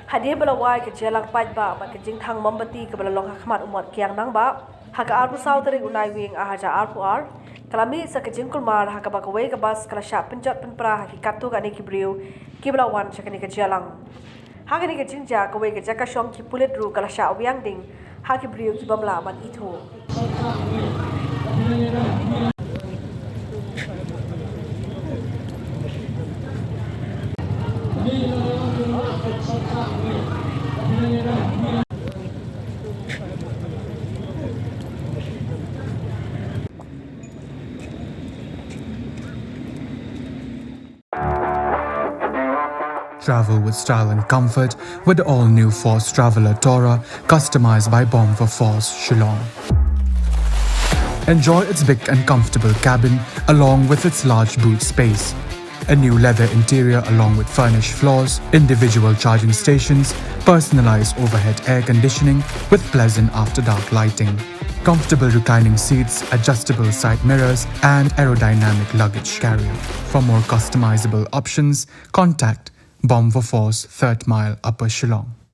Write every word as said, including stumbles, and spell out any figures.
Hadien ba la wai ka jingïalang paidbah bad ka jingthang mombati kaba la long ha khmat u Mot Kiang Nangbah ha ka arphew saw tarik u Naiwieng ar hajar arphew ar, ka la mih sa ka jingkulmar ha kaba kawei ka bas ka la shah pynjot pynpra ha ki katto katne ki briew kiba la wan sha kane ka jingïalang. Ha kane ka jingjia kawei ka jaka shong ki pulit ruh ka la shah wiang ding ha ki briew ki bym lah ban ithuh. Travel with style and comfort with the all-new Force Traveler Tourer, customized by Bomb for Force, Shillong. Enjoy its big and comfortable cabin along with its large boot space. A new leather interior along with furnished floors, individual charging stations, personalized overhead air conditioning with pleasant after dark lighting. Comfortable reclining seats, adjustable side mirrors, and aerodynamic luggage carrier. For more customizable options, contact Bomb for Force, Third Mile, Upper Shillong.